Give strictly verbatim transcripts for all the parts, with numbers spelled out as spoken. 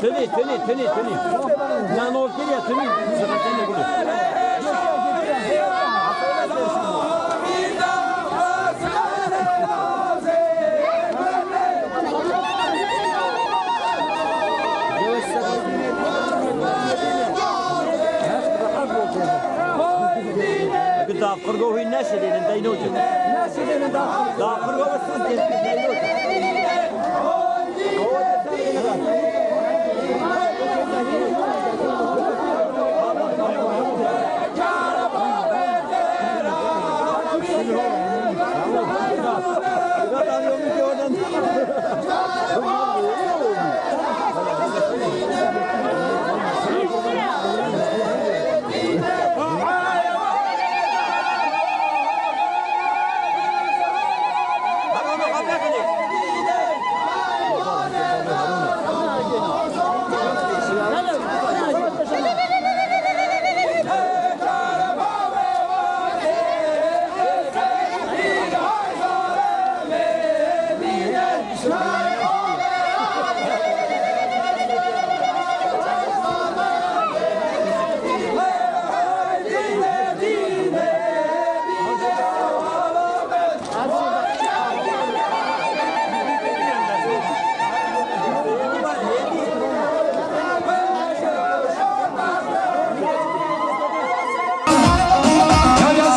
Tenê, tenê, tenê, tenê. Na nol kiriye, tenê. Eke dafqirgo wî neşidênin, deynotin. Neşidênin dafqirgo. Dafqirgo wî siz dê, deynotin.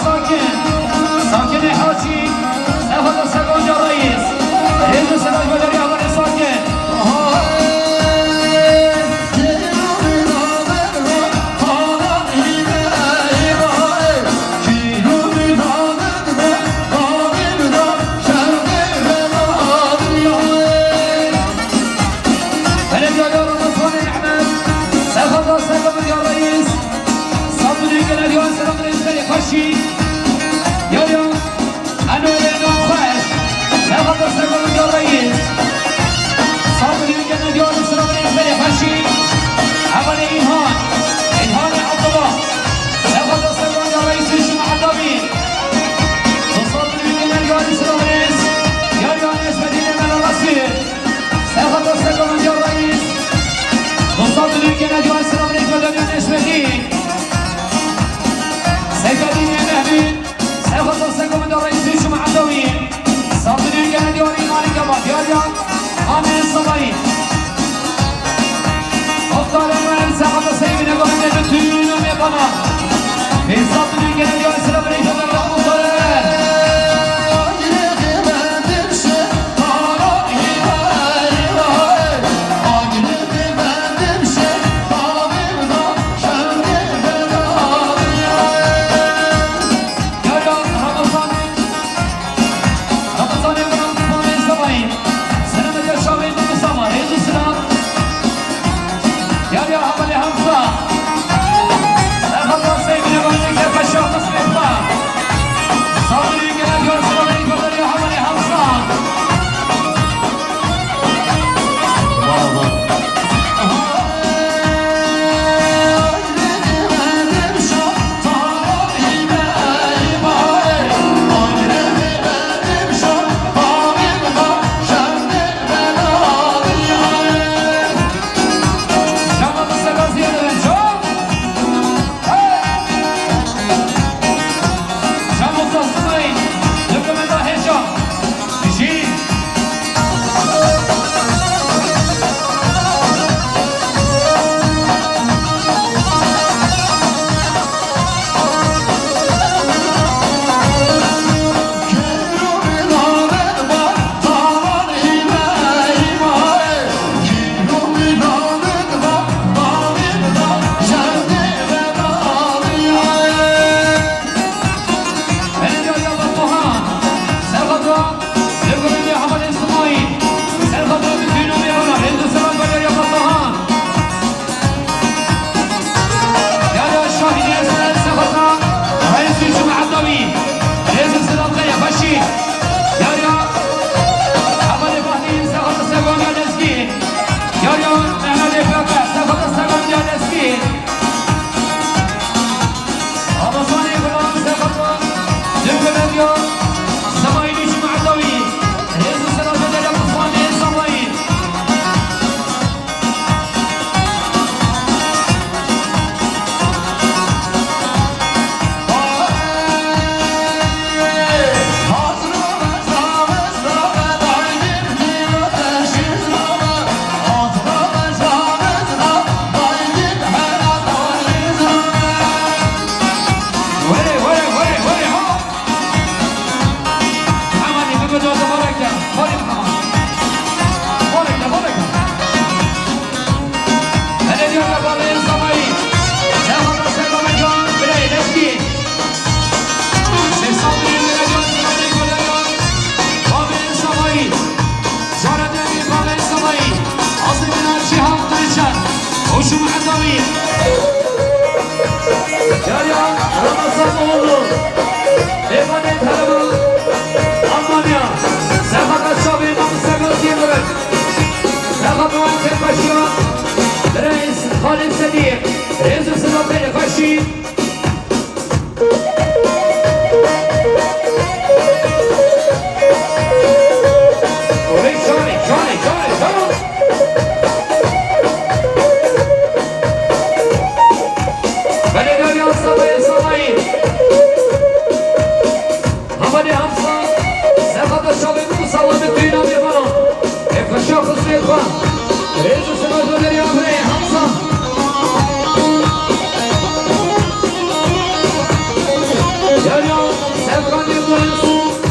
Sakin, Sakinê Hacî, Sefa Dostegonca Reis, Rêz û Sena Guhdarî Hevalê Sakin. Belediye Ramazan Ahmet, Sefa Dostegonca Reis, Sabri Gelen Yol Selam Reis Bey Paşi, Yol Yol. Alo, alo, xweş. Sefa Dostegonca Reis. Sabri Gelen Yol Selam Reis Bey Paşi. Hevalê İlhan. İlhan Abdullah. Sefa Dostegonca Reis Şuma Adami. Sabri Gelen Yol Selam Reis. Yol Yol Necmettin Emel Arası. Sefa Dostegonca Reis. Sabri Gelen Yol Selam Reis Medeniye Necmettin. Seyfeddin Mehmet. Sefa Dostegonca Reis Şuma Adami. Sabri Gelen Yol Malik Abad. Yol Yol. Amin Sabayî. Muxtar Enver, Sefa Dostegonca Reis Tüyünü Mekana. Sabri Gelen Yol Selam Reis Muxtar Enver.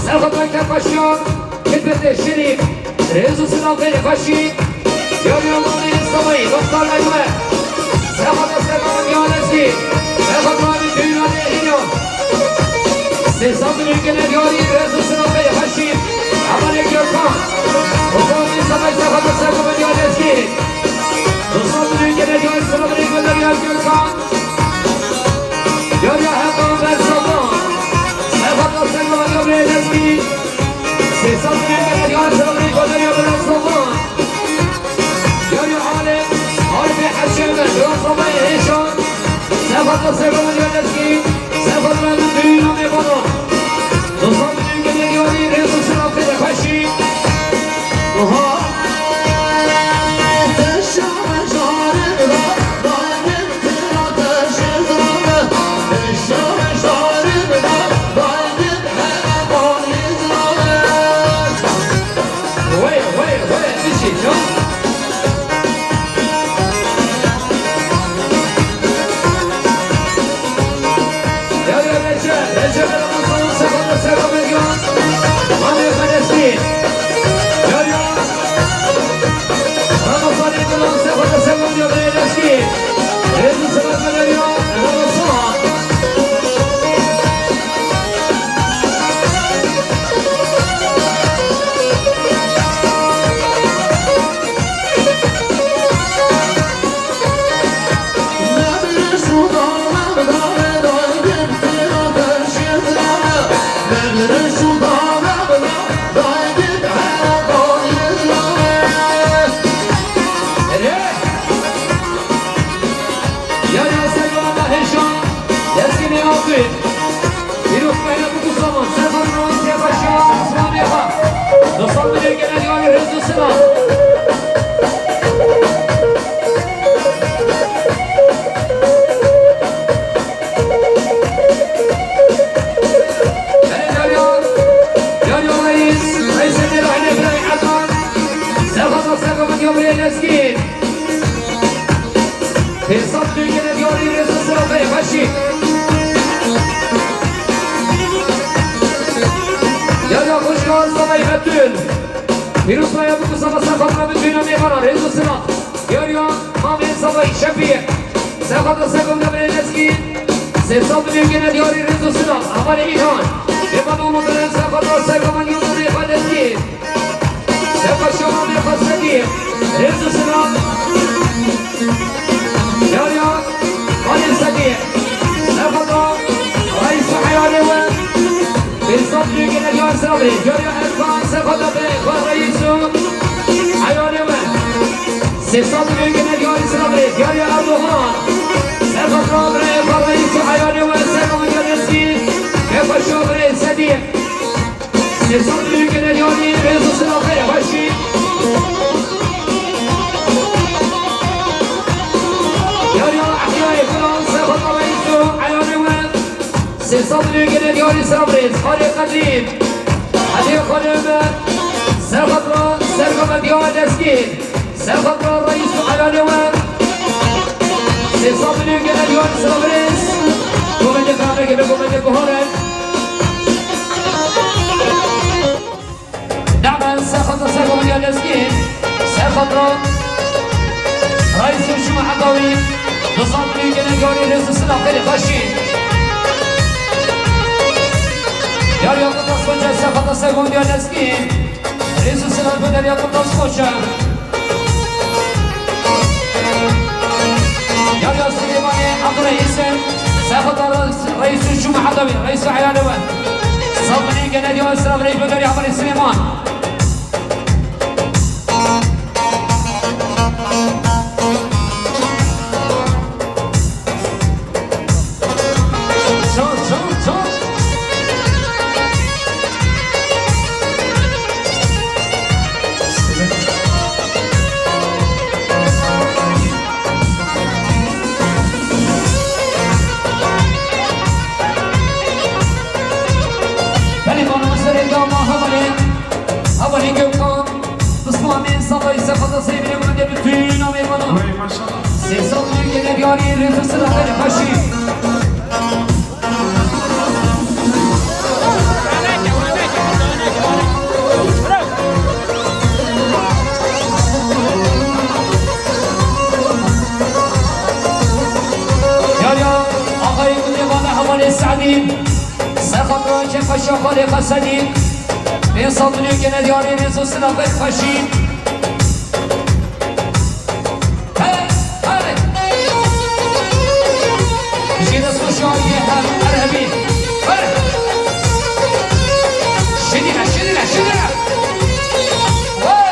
Serxwe Bekir Paşa, Gilbetê Şerîf, rêz û silav xêrê xweşî. Yarî Amanê Sabayî, Doktor Merve, Serxwe Serxwe Yalezî, Serxwe Duyna Lêhîna. Sê sed milyon gene yarî, rêz û silav xêrê xweşî. Amanê Gökhan, Doktor Amanê Sabay, Serxwe Serxwe Yalezî. Du sed milyon gene yarî, silav xêrê Gökhan. Yarî Heqan Berzadan, Serxwe Serxwe Yalezî. Sê sed milyon gene yarî, silav xêrê Gökhan. Yarî Alê, Alê Hecî Emed, Rosomay Hêşan, Serxwe Serxwe Yalezî, Serxwe Duyna Mêvana. Du sed milyon gene yarî, rêz û silav xêrê xweşî. Oha. Wê, wê, wê, biçî, can. Ya, ya, Recep, Recep, Ramazan, Sefa, Sefa, Medyan. Mami, Feleştin. Ya, ya. Ramazan, Ramazan, Sefa, Sefa, Medyan, Feleştin. Rêz û silav xêrê Ramazan. Erê! Ya, ya, Sergola Hêşan, Lezgînê Afrîn. Pîroz Mehmet Kusaman, Serkan Ravî, Siyah Paşa, Osman Yaha. Dostlar, milyon gene yarî, rêz û silav. Belê Derya, Derya Reis, Reis Emir, Aile Birayî Erkan. Serkan, Serkan, Yavrê Lezgîn. Pênc sed milyon gene yarî, rêz û silav xêrê xweşî. Ya, ya, xweşka Sabay Betül. Pîroz Sabay Betül, Sabay Serkan Betül, Duyna Mêvana, rêz û silav. Ya, ya, Mamê Sabay Şefî. Serkan Serkan Demir Lezgî. Sê sed milyon gene yarî, rêz û silav. Amanê Îlhan. Êman Umut Eren, Serkan Serkan Yıldırım Lezgî. Sefa Şaban Sefa Sedî. Rêz û silav. Yarya Halil Sedî. Sefa da Reis û Eyalê we. Pênc sed milyon gene yarî, silav rê. Yarya Erkan Sefa da be. Reis û Eyalê we. Sê sed milyon gene yarî, silav rê. Yarya Erdoğan. Sefa da be. Reis û Eyalê we. Sefa da Sedî. Sefa Şaban Sedî. Sê sed milyon gene yarî, rêz û silav xêrê xweşî. Yarya Ehyayê Kuran, Serxweta Reis û Eyalê we. Sê sed milyon gene yarî, silav rêz. Xalê Qedîr. Hediye Xalê Ömer. Serxweta Serxweta Diyar Lezgî. Serxweta Reis û Eyalê we. Sê sed milyon gene yarî, silav rêz. Komedya Kamerê, gebe komedya Buhare. Name Serxweta Serxweta Lezgî. Serxweta Reis û Şuma Edawî. Du sed milyon gene yarî, rêz û silav xêrê xweşî. Yarya Kutas Koçer, Serxweta Serxweta Lezgî. Rêz û silav bo Derya Kutas Koçer. Yarya Silêmanê Abdurreîs, Serxweta Reis û Şuma Edawî, Reis û Eyalê we. Sed milyon gene yarî, silav rê bo Derya Amanê Silêman. Çal, çal, çal. Belê, bana serê dama hevalê, hevalê Gökhan. Bismillahirrahmanirrahim. Safayî sefata seyvine gurinde bütün amê bana. Wey, maşallah. Sê sed milyon gene yarî, rêz û silav xêrê xweşî. Ser xatira kêfxweşiya xalê Xesedî. Pênc sed milyon gene diyarê rêz û silav ber xweşî. Hey, hey. Jê destxweşiya yê her, her hebî. Hey. Şidîne, şidîne, şidîne. Hey.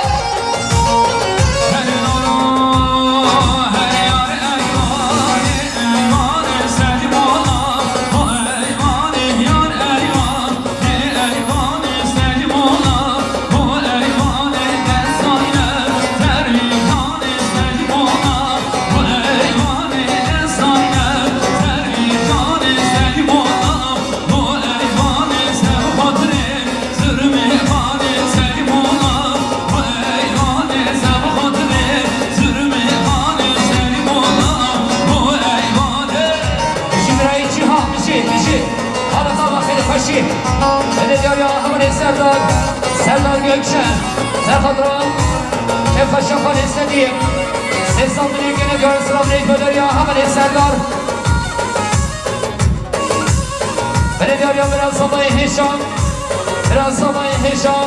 Ji birayê Cîhan, bijî, bijî. Hala xala xêrê xweşî. Belê diyariya hevalê Serdar, Serdar Gökçe. Ser xatira kêfxweşiya xalê Sedî. Sê sed milyon gene diyarê silav rêk bederiya hevalê Serdar. Belê diyariya bira Sabayê Hêşan. Bira Sabayê Hêşan.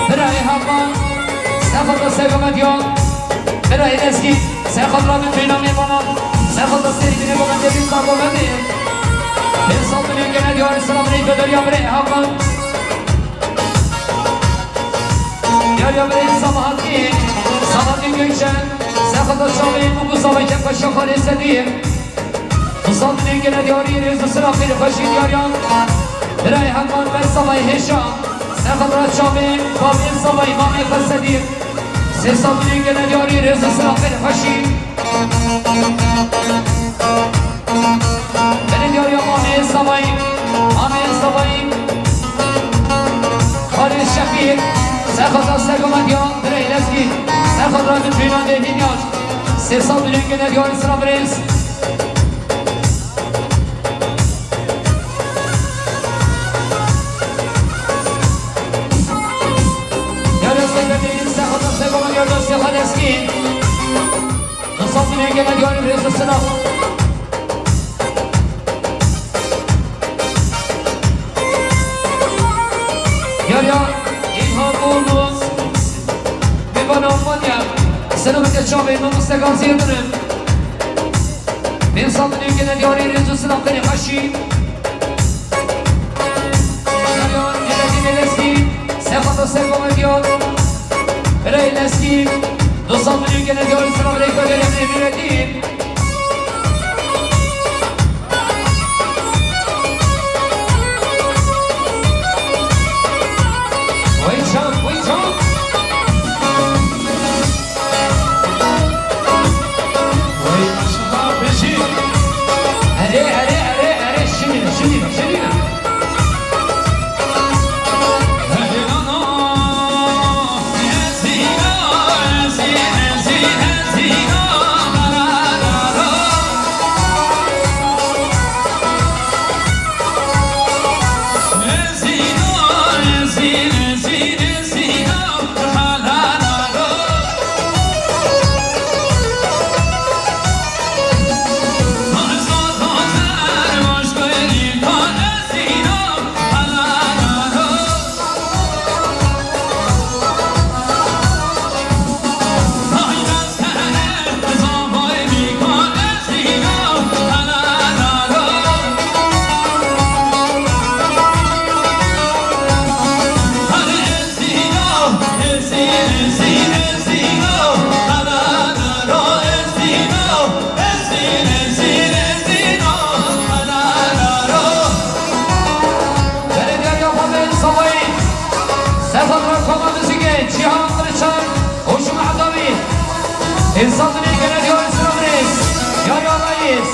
Birayê Hakan, ser xatira Sego Medya. Birayê Lezgî, ser xatira min bîna mêvanan. Ser xatira serî bîne bo min devîn qarbo medê. Pênc sed milyon gene diyarê silav rêk bederiya birayê Hakan. Diyariya birayê Sabahatî, Sabahatî Gökçe. Ser xatira çavê min bû Sabayê kêfxweşiya xalê Sedî. Du sed milyon gene diyarî rêz û silav xêrê xweşî diyariyan. Birayê Hakan ber Sabayê Hêşa. Ser xatira çavê bavê Sabayê, mamê Xesedî. Sê sed milyon gene diyarî rêz û silav xêrê xweşî. Belê diyariya mamê Sabayê, mamê Sabayê. Xalê Şefî, ser xatira Sego Medya, birayê Lezgî, ser xatira min bîna dê hînyan. Sê sed milyon gene diyarî silav rêz. Ya destê bedî, ser xatira Sego Medya, destê xalê Lezgî. Du sed milyon gene diyarî rêz û silav. Diyariya Îlham Uğurlu. Mêvana Almanya. Selamete çavê mamoste Gazî Yildirim. Pênc sed milyon gene diyarî rêz û silav xêrê xweşî. Diyariya Nevettînê Lezgî. Ser xatira Sego Medya. Birayê Lezgî. Du sed milyon gene diyarî silav rêk bederiya Nevettînê. Weycan, weycan. Wey maşallah, bijî. Erê, erê, erê, erê, şinîne, şinîne, şinîne. Belediyaya Xwedê Sabayî, Sefa Koma Muzîkê, Cîhan Qiliçan û Cuma Edawî. Însan dilê gene diyarî silav rêz, yariya reîs,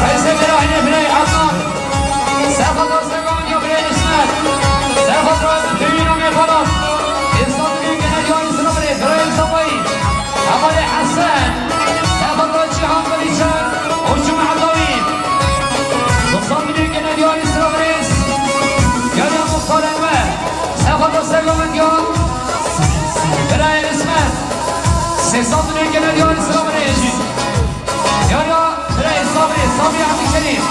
reîsê Birahînê Birey Adnan. Sefa Dazdegan ya Birey Îsmet. Sefa Dazdegan ya Birey Adnan. Însan dilê gene diyarî silav rêz, Birey Sabayî. Hevalê Hesen, Sefa Cîhan Qiliçan û Cuma Edawî. Dostan dilê gene diyarî silav rêz. Gel ya muxtarê me. Sefa Dazdegan ya Birey Îsmet. Sê sed dilê gene diyarî silav rêz. Gel ya Birey Sabrî, Sabrî Ebdulkerîm.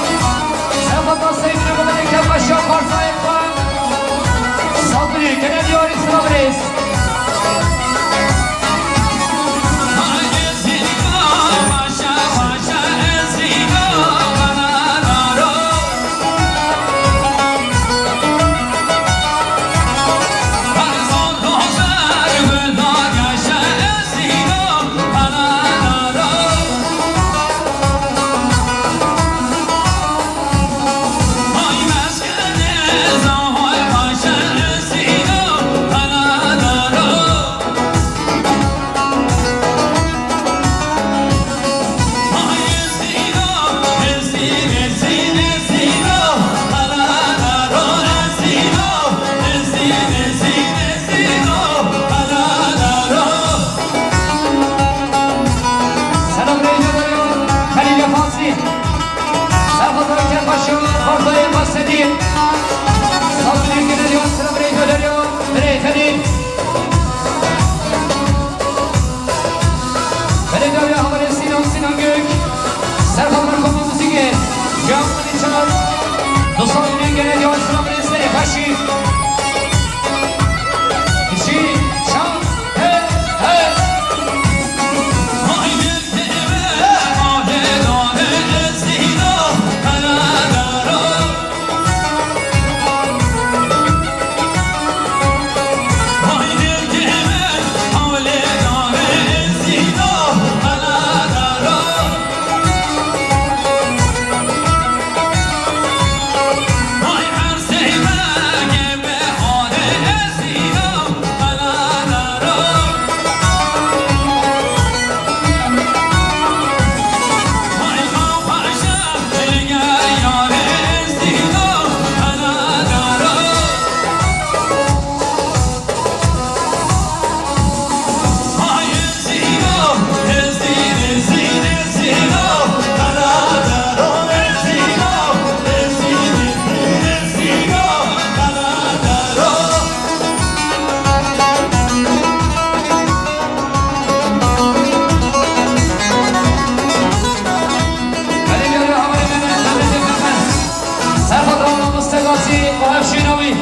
Serhat Rana Mustegazî û ev şîna wî.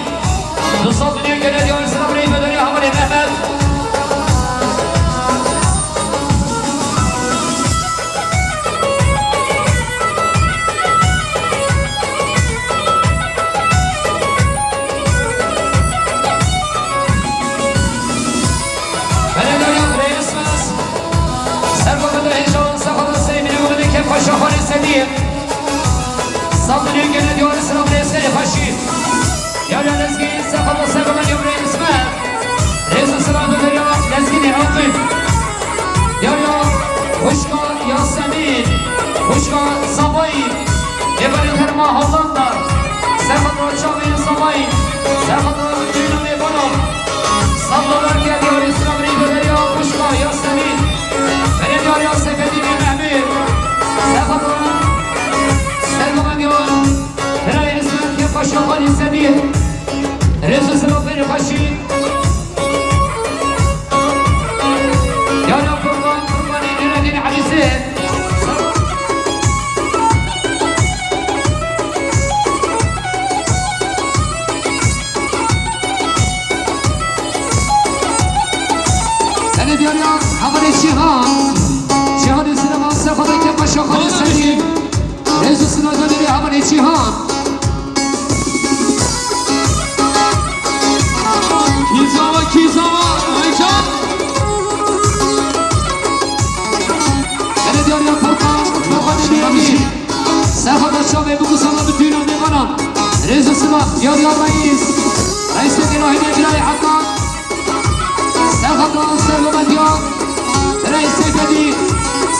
Du sed milyon gele diyarî sira birî bedeniya hevalê Mehmet. Belediya Breysmez. Serba Bedre Hêjan, Serba Seyfî Nûrî Kefxweşa Xalê Sedî. Sed milyon gele diyarî sira birê Serê Xweşî. Yariya Lezgî, Serba Serba Bedre Breysmez. Rêz û sira Bedre Lezgînê Aqif. Yariya Xwişka Yasemîn, Xwişka Sabayî. Êvarê Terma Hollanda, Serxwedra Çavê Sabayî, Serxwedra Cînanê Bano, Sabla Berke diyarî sira birî bederiya Xwişka Yasemîn, Berê diyariya Seyfedînê Mehmûd, Serxwedra Serxwedra Birayê Îsmet Kefxweşa Xalî Sedî, Rêz û sira Berê Xweşî. Yara Kurban, Kurbanê Nureddin Elîzê. Tenê diyariya hevalê Şihan. Şihanê sinema Serxwedê Kefxweşa Xalê Sedî. Rêz û sina Gaderê hevalê Cîhan. Kîzava, kîzava, Aycan. Hele diyariya Furkan, Furkan Elî Emîn. Serxwedra Çavê Bikûsana bi dîna mêvanan. Rêz û sina diyariya reîs. Reîsê Gelahinê Birayê Heta. Serxwedra Sergomendiya Birayê Seyfedî,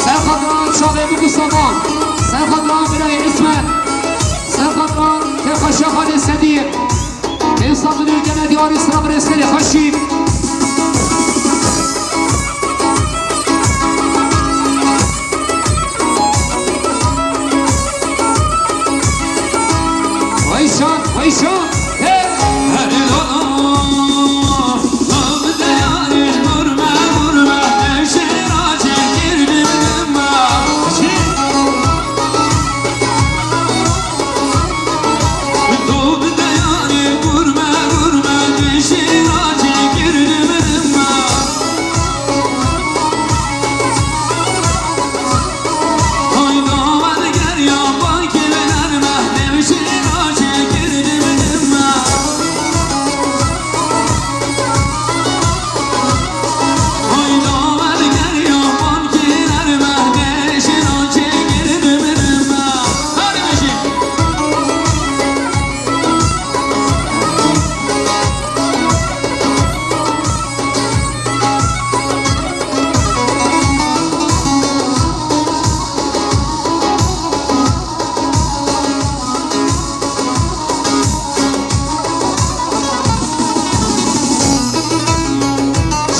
Serxwedra Çavê Bikûsana, Serxwedra Birayê Îsmet, Serxwedra Kefxweşa Xalê Sedî, pênc sed milyon gele diyarî sira birêz Serê Xweşî. Weyşan, weyşan, hey!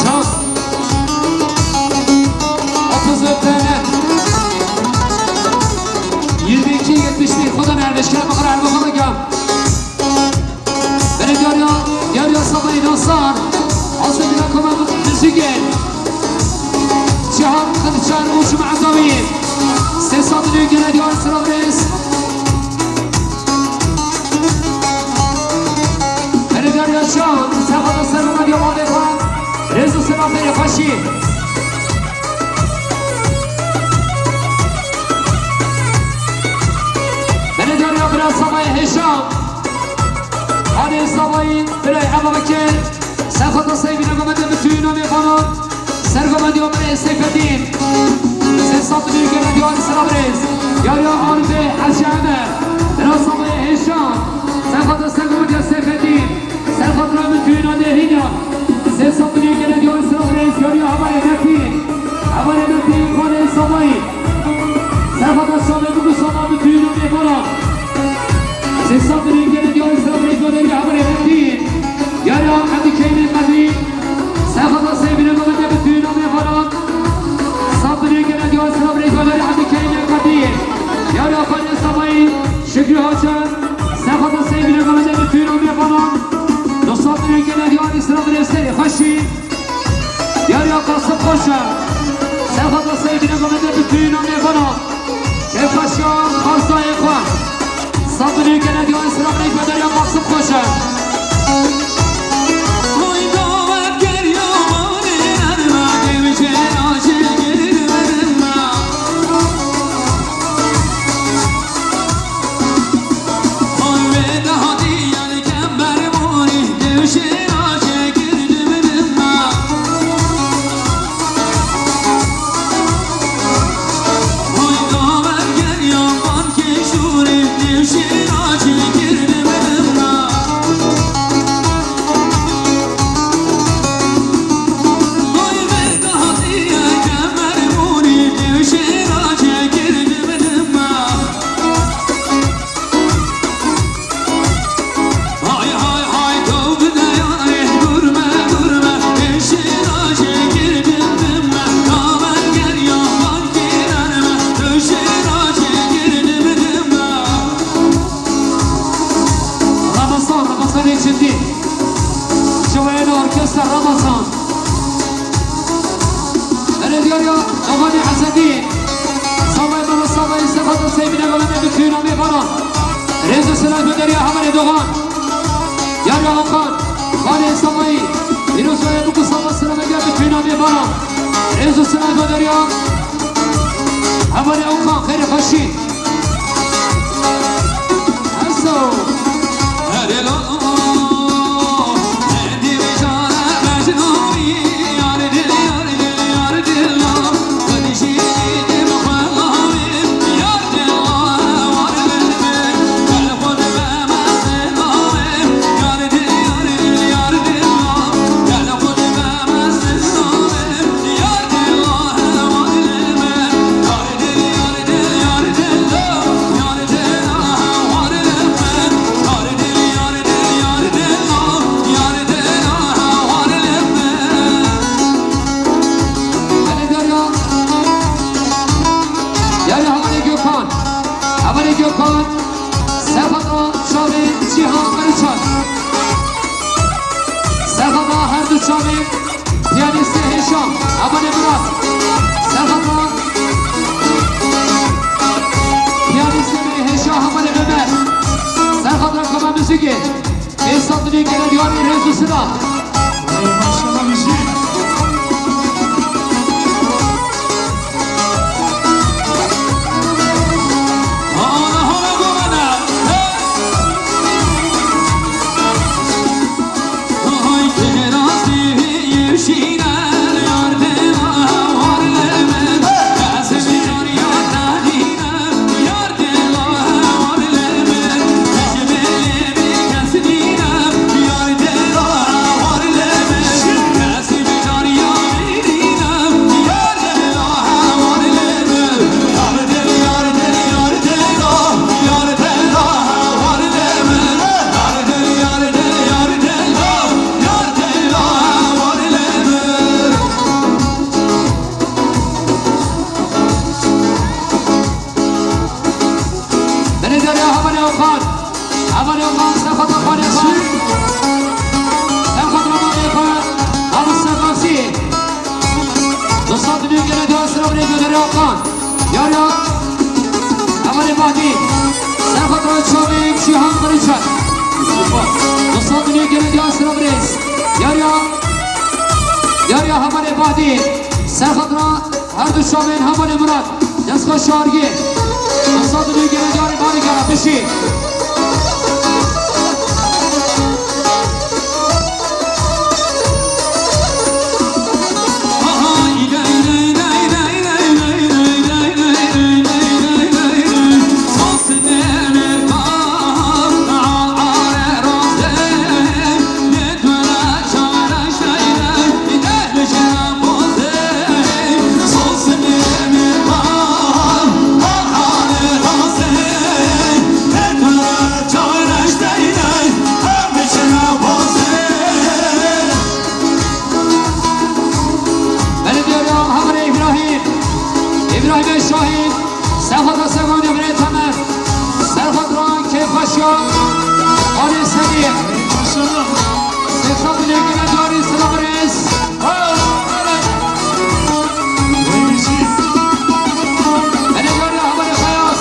Şans. Otuz dört tane. Yirmi iki yetmiş bir. Xweda nervêşkere bixire erbe xwe veke. Belê diyariya, diyariya Sabayê Nasar. Asıl bir akoma müzikê. Cihan Kılıçar û Cuma Dawî. Sê sed milyon gele diyar sira birêz. Belê dariya bira Samayê Hêşa. Hanê Samayî birayê Eva Bekir. Serxweta Seyfî Negomete bi tûyî namê Fano. Serxweta Diyomê Seyfedîn. Sê sed milyon gele diyar sira birêz. Yariya Arifê Hecî Emer. Bira Samayê Hêşa. Serxweta Serxweta Seyfedîn. Serxweta bi tûyî namê Hîna. Sê sed milyon gele diyar sira birêz. Yariya Hevalê Metî. Hevalê Metî, Xanê Samayî. Serxweta Şamê Bûk û Şama bi tûyî namê Fano. Sê sed milyon gele diyar sira birêz. Yariya Hevalê Metî. Yariya Hemî Keynê Qedî. Serxweta Seyfî Negomete bi tûyî namê Fano. Sed milyon gele diyar sira birêz. Yariya Hemî Keynê Qedî. Yariya Xanê Samayî. Şükrü Hoca. Serxweta Seyfî Negomete bi tûyî namê Fano. Du sed milyon gele diyar sira birêz. Serê xweşî. Yariya Qasim Xoşe. Serxweta Seyfî Negomete bi tûyî namê Fano. Kêfxweşiya xwezayê xwe. Sed milyon gele diyar sira birêz. Yariya Qasim Xoşe. Ramazan, Ramazanê Çetin. Cewayê orkestra Ramazan. Belediya Doganê Ezedî. Savay baba, savay, Serxweta Seyfî Negomete bi tûyî namê Fano. Rêz û silav gunderiya Hevalê Dogan. Yariya Okan. Xanê Samayî. Pîrozayê Bûk û Şama sira me gel bi tûyî namê Fano. Rêz û silav gunderiya Hevalê Okan. Xêrê xweşî. Belê dariya. Yariya Hevalê Gökhan. Hevalê Gökhan. Serxweta çavê Cîhan Qiriçan. Serxweta her du çavê. Piyanîstê Hêşa, Hevalê Mirat. Serxweta piyanîstê Hêşa, Hevalê Ömer. Serxweta kama muzîkê. Pênc sed milyon gele diyarî rêz û silav. Maşallah, muzîk. Belê dariya Hevalê Okan. Hevalê Okan, Serxweta Xanê Xan. Serxweta Xanê Xan. Mamoste Gazî. Du sed milyon gele diyar sira birêz Hevalê Okan. Yariya Hevalê Bahdî. Serxweta çavê Cîhan Qiriçan. Du sed milyon gele diyar sira birêz. Yariya Yar ya hevalê Badî, ser xatira her du çavên hevalê Murat, dest xweş Şargî. Esad û Nûgere carê barê gera bişî. Belediye Hamur İbrahim, İbrahim Şahin, Serhat Asegan, Emre Temel, Serhat Doğan, Keyfaşa, Ali Sedi, Serhat Bilgin, Cari Sınavırız. Belediye Hamur Fayaz,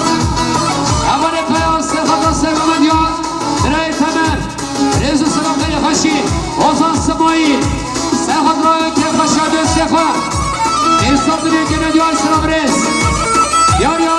Hamur Fayaz, Serhat Asegan, Emre Temel. Rêz û selam xeyrê xweşî. Ozan Simayî. Serhat Raya Kêfxweşa destê xwe. Êsal dilê gene diyar selam rêz. Yar ya